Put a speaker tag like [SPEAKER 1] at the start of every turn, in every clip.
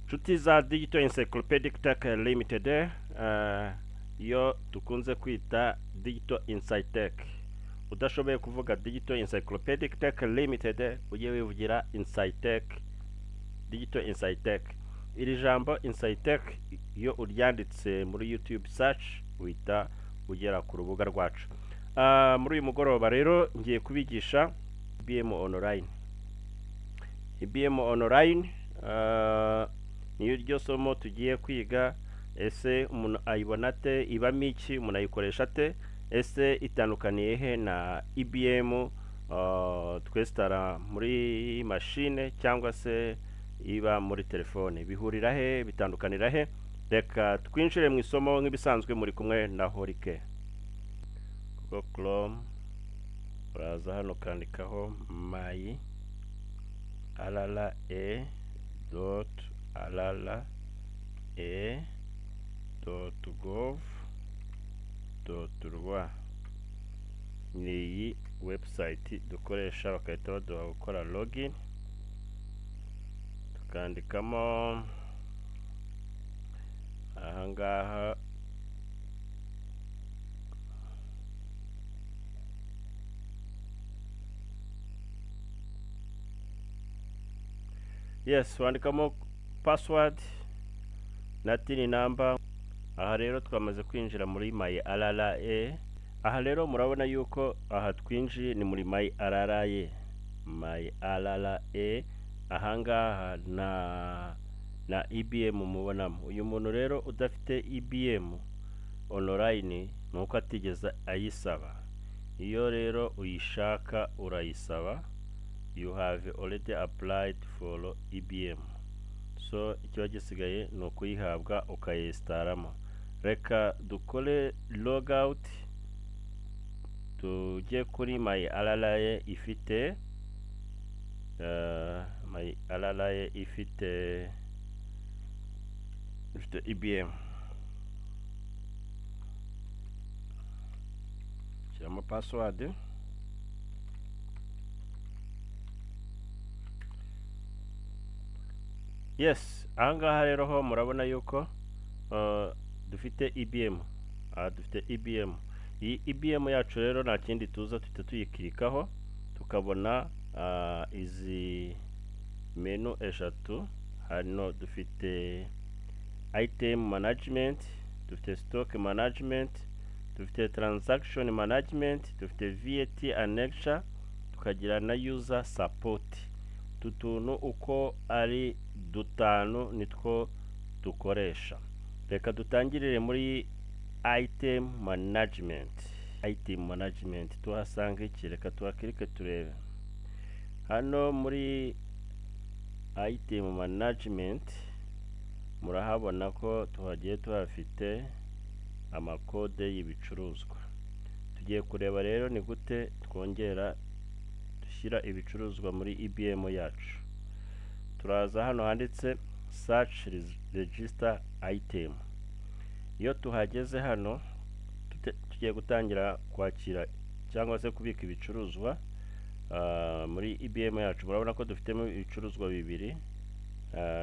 [SPEAKER 1] Nshuti za Digital Encyclopedic Tech Limited, iyo dukunze kwita Digital Insight Tech. Udashoboye kuvuga Digital Encyclopedic Tech Limited, ujye wivugira Insight Tech, Digital Insight Tech. Iri jambo Insight Tech, iyo uryanditse muri YouTube search, uhita ugera ku rubuga rwacu. Muri uyu mugoroba rero ngiye kubigisha EBM Online. EBM Online niyo ryo somo tugiye kwiga. Ese umuntu ayibona ate? Ibamo iki? Umuntu ayikoresha ate? Ese itandukaniye he na EBM twinstalla muri mashine cyangwa se iba muri telefone? Bihurira he? Bitandukanira he? Reka twinjire mu isomo. Nk'ibisanzwe muri kumwe na Horike. Google Chrome, uraza hano ukandikaho myRRA.rra.gov.rw. Ni iyi website dukoresha, bagahita baduha gukora login, tukandikamo ahangaha. Yes, wandikamo password na TIN number. Aha rero twamaze kwinjira muri My RRA. Aha rero murabona yuko aha twinjiye ni muri My RRA, My RRA. Ahangaha na EBM mubonamo. Uyu muntu rero udafite EBM Online ni uko atigeze ayisaba. Iyo rero uyishaka urayisaba. You have already applied for EBM, so ikiba gisigaye ni ukuyihabwa ukayinstallamo. Reka dukore logout, tujye kuri My RRA ifite My RRA ifite EBM. Shyiramo password. Yes, ahangaha rero ho murabona yuko dufite EBM. Aha dufite EBM. Iyi EBM yacu rero nta kindi, tuza tuhita tuyiclickaho, tukabona izi menu eshatu. Hano dufite item management, dufite stock management, dufite transaction management, dufite VAT annexure, tukagira na user support. Utu tuntu uko ari dutanu nitwo dukoresha. Reka dutangirire muri item management. Item management tuhasanga iki? Reka tuhaclicke turebe. Hano muri item management murahabona ko tuhagiye tuhafite amakode y'ibicuruzwa. Tugiye kureba rero ni gute twongera dushyira ibicuruzwa muri EBM yacu. Turaza hano handitse search register item. Iyo tuhageze hano, tugiye gutangira kwakira cyangwa se kubika ibicuruzwa muri EBM yacu. Murabona ko dufitemo ibicuruzwa bibiri.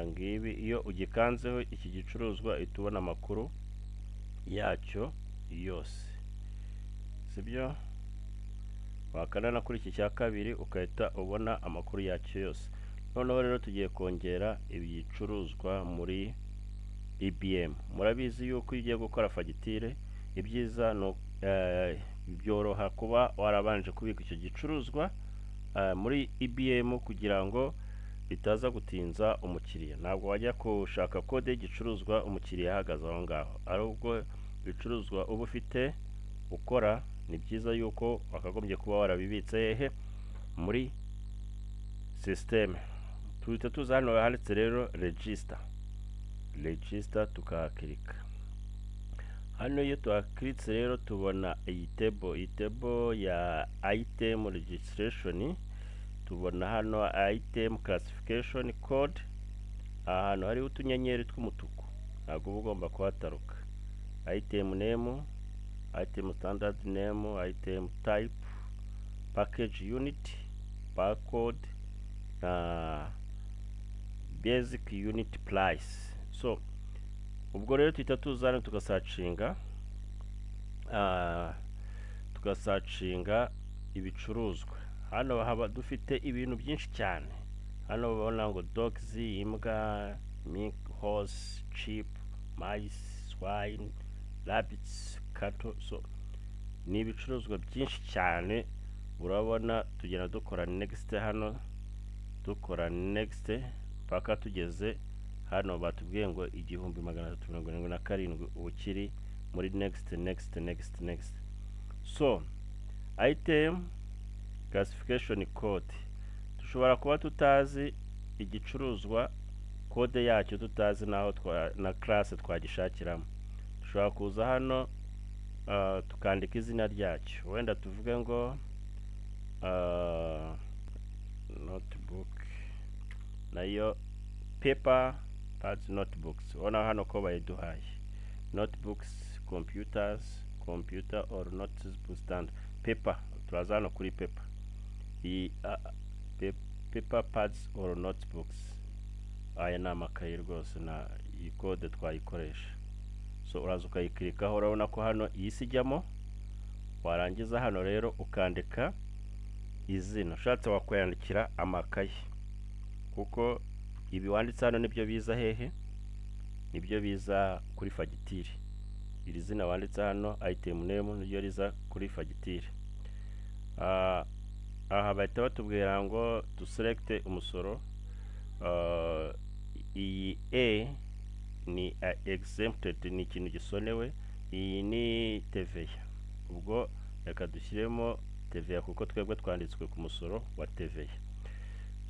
[SPEAKER 1] Ngibi. Iyo ugikanzeho iki gicuruzwa, uhita ubona amakuru yacyo yose, sibyo? Wakanda kuri iki cya kabiri, ugahita ubona amakuru yacyo yose. Noneho rero tugiye kongera ibicuruzwa muri EBM. Murabizi yuko iyo ugiye gukora fagitire, ibyiza ni byoroha kuba warabanje kubika icyo gicuruzwa muri EBM kugira ngo bitaza gutinza umukiriya. Ntabwo wajya gushaka kode y'igicuruzwa umukiriya ahagaze aho ngaho. Ahubwo ibicuruzwa uba ufite ukora, ni byiza yuko wakagombye kuba warabibitse hehe? Muri sisiteme. Tuhita tuza hano handitse rero register, register, tukahaclicka. Hano iyo tuhaclickitse rero, tubona iyi table, iyi table ya item registration. Tubona hano item classification code. Aha hantu hariho utunyenyeri tw'umutuku ntabwo uba ugomba kuhataruka. Item name, item standard name, item type, package unit, barcode na Basic unit price. So ubwo rero tuhita tuza hano tugasearchinga ibicuruzwa. Hano haba dufite ibintu byinshi cyane. Hano babona ngo dogs, imbwa, milk, horse, sheep, mice, swine, rabbits, cattle. So ni ibicuruzwa byinshi cyane. Urabona tugenda dukora next hano, dukora next mpaka tugeze hano batubwiye ngo 1377. Ubu kiri muri next, next, next, next. So item classification code, dushobora kuba tutazi igicuruzwa code yacyo, tutazi n'aho na class twagishakiramo. Dushobora kuza hano tukandika izina ryacyo, wenda tuvuge ngo notebook, nayo paper pads, notebooks. Ubona hano ko bayiduhaye: notebooks, computers, computer or notebook stand, paper. Turaza hano kuri paper, iyi paper pads or notebooks. Aya ni amakayi rwose, na iyi code twayikoresha. So uraza ukayiclickaho, urabona ko hano iyi si ijyamo. Warangiza hano rero ukandika izina, ushatse wakwandikira amakayi, kuko ibi wanditse hano nibyo biza hehe? Nibyo biza kuri fagitire. Iri zina wanditse hano, item name, niryo riza kuri fagitire. Aha bahita batubwira ngo duselecte umusoro. Iyi E ni exempted, ni ikintu gisonewe. Iyi ni TVA. Ubwo reka dushyiremo TVA kuko twebwe twanditswe ku musoro wa TVA.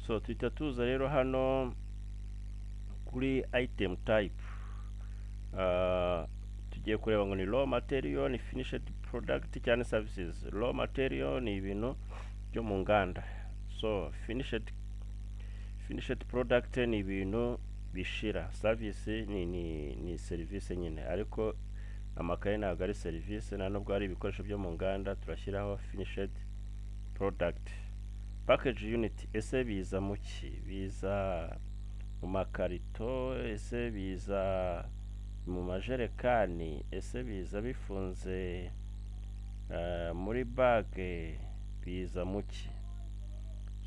[SPEAKER 1] So tuhita tuza rero hano kuri item type. Tugiye kureba ngo ni raw material, ni finished product cyane services. Raw material ni ibintu byo mu nganda. So finished product ni ibintu bishira. Service ni serivisi nyine, ariko amakaye ntabwo ari serivisi, nta nubwo ari ibikoresho byo mu nganda. Turashyiraho finished product. Package unit, ese biza mu ki? Biza mu makarito? Ese biza mu majerekani? Ese biza bifunze muri bag? Biza mu ki?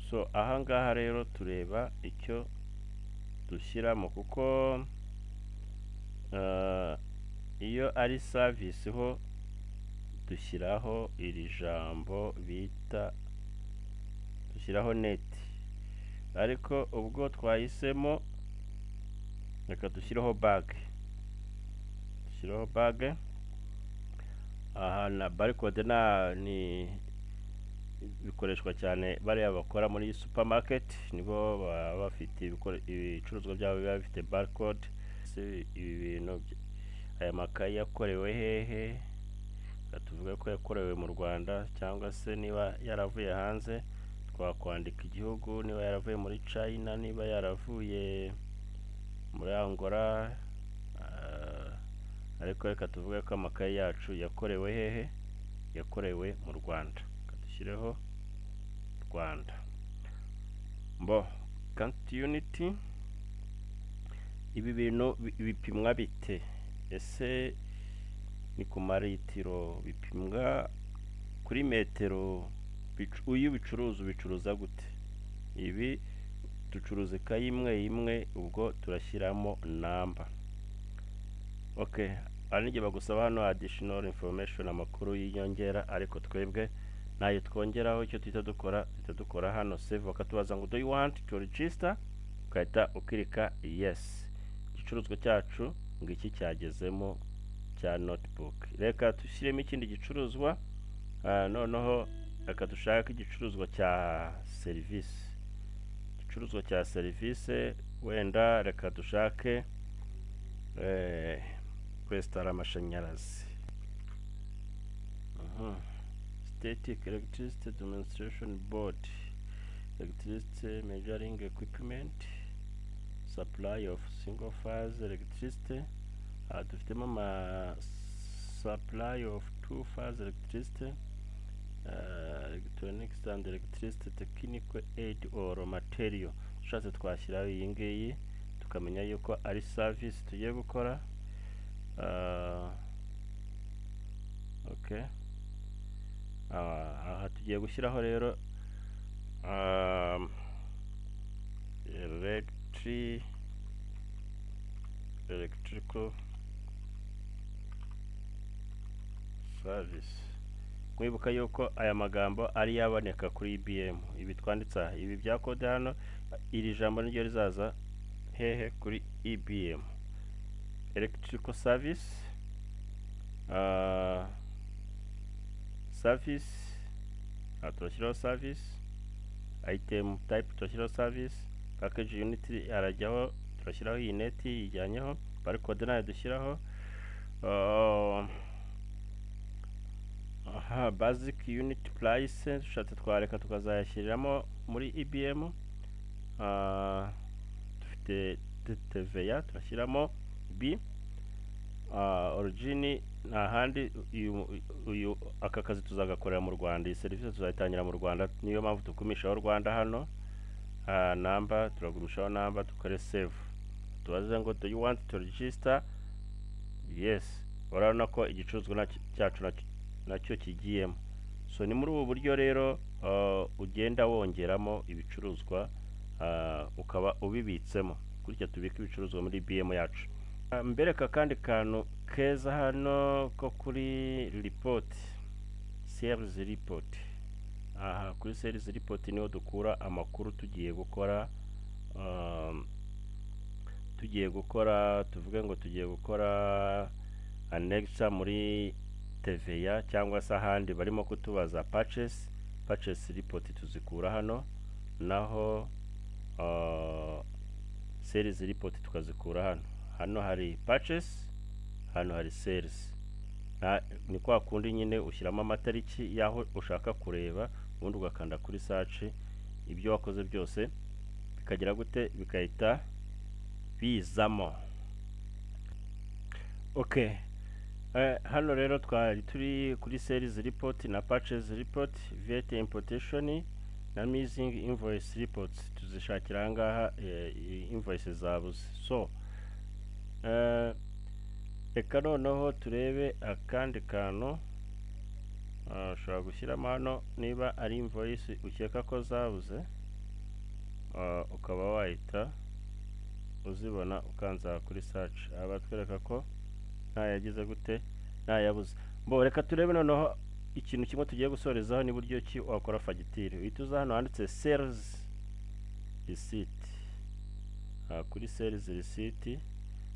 [SPEAKER 1] So ahangaha rero tureba icyo dushyiramo, kuko iyo ari service ho dushyiraho iri jambo bita, dushyiraho net. Ariko ubwo twahisemo, reka dushyireho bag, dushyireho bag. Aha na barcode na ni bikoreshwa cyane bariya bakora muri supermarket, nibo baba bafite ibicuruzwa byabo biba bifite barcode. Ese ibi bintu aya makayi yakorewe hehe? Reka tuvuge ko yakorewe mu Rwanda, cyangwa se niba yaravuye hanze twakwandika igihugu, niba yaravuye muri China, niba yaravuye muri Angola. Ariko reka tuvuge ko amakayi yacu yakorewe hehe? Yakorewe mu Rwanda. Reka dushyireho Rwanda. Mbo quantity unit, ibi bintu bipimwa bite? Ese ni ku maritiro? Bipimwa kuri metero? Iyo ubicuruza, ubicuruza gute? Ibi ducuruza ikayi imwe imwe, ubwo turashyiramo namba. Okay, hari n'igihe bagusaba hano additional information, amakuru y'inyongera, ariko twebwe ntayo twongeraho. Icyo tuhita dukora hano save, bakatubaza ngo "Do you want to register?" Ugahita uclicka yes. Igicuruzwa cyacu ngo iki cyagezemo cya notebook. Reka dushyiremo ikindi gicuruzwa. Noneho reka dushake igicuruzwa cya serivisi. Igicuruzwa cya serivisi, wenda reka dushake kwinstalla amashanyarazi. Static electricity demonstration board, electricity measuring equipment, supply of single phase electricity. Aha dufitemo ama supply of two phase electricity, electronics and electricity technical aid or material. Dushatse twashyiraho iyi ngiyi. Tukamenya yuko ari service tugiye gukora. Okay, aha tugiye gushyiraho rero electrical service. Mwibuka yuko aya magambo ari yaboneka kuri EBM. Ibi twanditse aha, ibi bya code hano, iri jambo niryo rizaza hehe? Kuri EBM. Electrical service, service, aha turashyiraho service item type, turashyiraho service package unit, arajyaho, turashyiraho iyi net yijyanyeho, barcode nayo dushyiraho. Aha basic unit price dushatse twareka tukazayashyiriramo muri EBM. Dufite TVA, turashyiramo B. Origin nta handi, uyu aka kazi tuzagakorera mu Rwanda, iyi serivisi tuzayitangira mu Rwanda, niyo mpamvu tugumishaho Rwanda hano. Number turagumishaho number, dukore save. Tubaze ngo "Do you want to register?" Yes. Urabona ko igicuruzwa cyacu nacyo kigiyemo. So ni muri ubu buryo rero ugenda wongeramo ibicuruzwa, ukaba ubibitsemo gutya. Tubika ibicuruzwa muri EBM yacu. Mbereka akandi kantu keza hano ko kuri report, sales report. Aha kuri sales report niho dukura amakuru tugiye gukora, tuvuge ngo tugiye gukora annexa muri TVA cyangwa se ahandi barimo kutubaza purchase report, tuzikura hano. Naho sales report tukazikura hano. Hano hari purchase, hano hari sales. Ni kwa kundi nyine ushyiramo amatariki y'aho ushaka kureba, ubundi ugakanda kuri search, ibyo wakoze byose bikagira gute? Bigahita bizamo. Okay. Hano rero twari turi kuri sales report na purchase report, VAT imputation na missing invoice reports. Tuzishakira ahangaha invoice zabuze. So reka noneho turebe akandi kantu. Ushobora gushyiramo hano niba ari invoice ukeka ko zabuze, ukaba wahita uzibona ukanza kuri search. Aha batwereka ko ntayagize gute? Ntayabuze. Mbo reka turebe noneho ikintu kimwe tugiye gusorezaho, ni buryo ki wakora fagitire. Uhita uza hano handitse sales receipt. Aha kuri sales receipt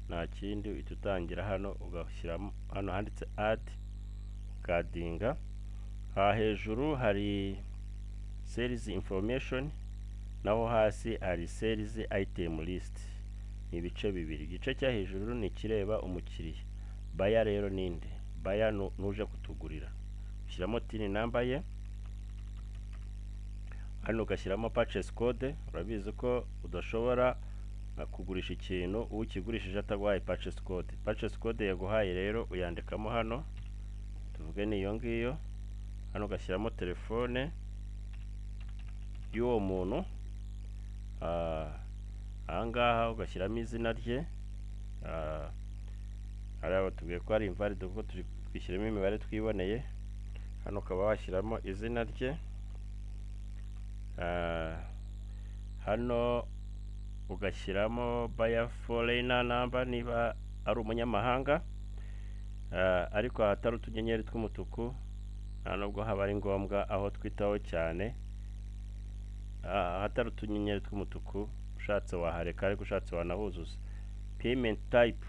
[SPEAKER 1] nta kindi, uhita utangira hano ugashyiramo hano handitse add, ukaddinga. Aha hejuru hari sales information, naho hasi hari sales item list. Ni ibice bibiri. Igice cyo hejuru ni ikireba umukiriya. Buyer rero ninde? Buyer nuje kutugurira. Ushyiramo TIN number ye hano, ugashyiramo purchase code. Urabizi ko udashobora kugurisha ikintu ukigurishije ataguhaye purchase code. Purchase code yaguhaye rero uyandikamo hano, tuvuge ni iyo ngiyo. Hano ugashyiramo telefone y'uwo muntu. Ahangaha ugashyiramo izina rye. Hariya batubwiye ko ari invalid kuko turi twishyiramo imibare twiboneye. Hano ukaba washyiramo izina rye. Hano ugashyiramo buyer foreigner number niba ari umunyamahanga. Ariko ahatari utunyenyeri tw'umutuku nta nubwo haba ari ngombwa aho twitaho cyane. Ahatari utunyenyeri tw'umutuku ushatse wahareka, ariko ushatse wanahuzuza. Payment type,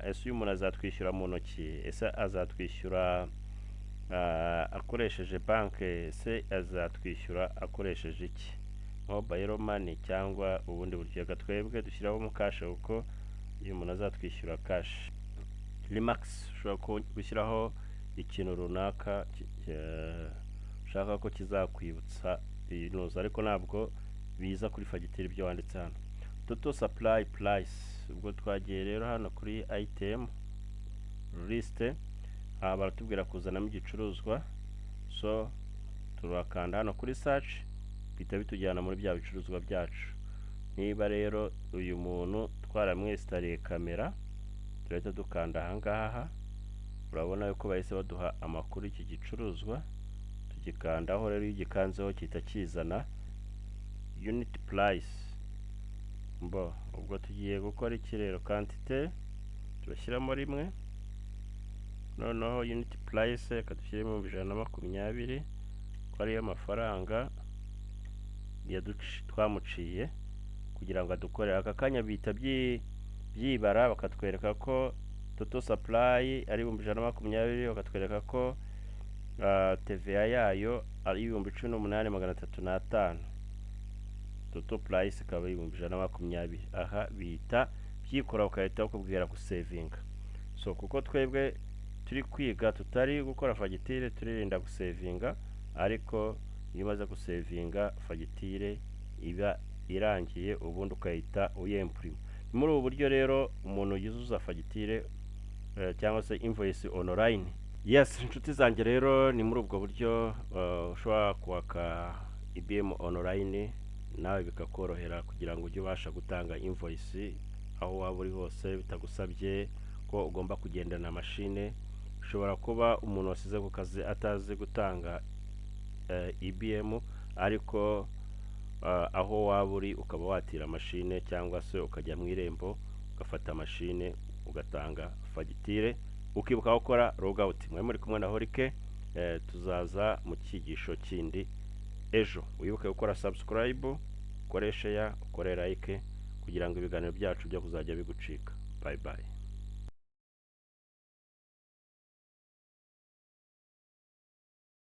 [SPEAKER 1] ese uyu muntu azatwishyura mu ntoki? Ese azatwishyura akoresheje banki? Ese azatwishyura akoresheje iki, mobile money cyangwa ubundi buryo? Reka twebwe dushyiraho mu cash, kuko uyu muntu azatwishyura cash. Remarks, ushobora gushyiraho ikintu runaka ushaka ko kizakwibutsa iyi ntuza, ariko ntabwo biza kuri fagitire ibyo wanditse hano. Total supply price, ubwo twagiye rero hano kuri item list. Aha baratubwira kuzanamo igicuruzwa, so turakanda hano kuri search, bihita bitujyana muri bya bicuruzwa byacu. Niba rero uyu muntu twaramwesitariye kamera, turahita dukanda ahangaha. Urabona yuko bahise baduha amakuru y'iki gicuruzwa. Tugikandaho rero, iyo ugikanzeho gihita kizana unit price. Mbo ubwo tugiye gukora iki rero? Quantité turashyiramo 1. Noneho unit price reka dushyiremo 120,000, ko ariyo mafaranga twamuciye kugira ngo adukorere aka kanya. Bihita byibara, bakatwereka ko total supply ari 120,000, bakatwereka ko TVA yayo ari 18,305, total price ikaba ari 120,000. Aha bihita byikora, bagahita bakubwira gusevinga. So kuko twebwe turi kwiga, tutari gukora fagitire, turirinda gusevinga. Ariko iyo umaze gusevinga, fagitire iba irangiye, ubundi ukahita uyempurima. Ni muri ubu buryo rero umuntu yuzuza fagitire cyangwa se invoice online. Yes, inshuti zanjye, rero ni muri ubwo buryo ushobora kwaka EBM online nawe bikakorohera, kugira ngo ujye ubasha gutanga invoice aho waba uri hose, bitagusabye ko ugomba kugendana mashine. Ushobora kuba umuntu wasize ku kazi atazi gutanga EBM, ariko aho waba uri ukaba watira mashine, cyangwa se ukajya mu Irembo ugafata mashine ugatanga fagitire, ukibuka gukora logout. Mwe muri kumwe na Horike. Tuzaza mu cyigisho kindi ejo. Wibuke gukora subscribe, ukore share, ukore like, kugira ngo ibiganiro byacu byo kuzajya bigucika. Bye bye.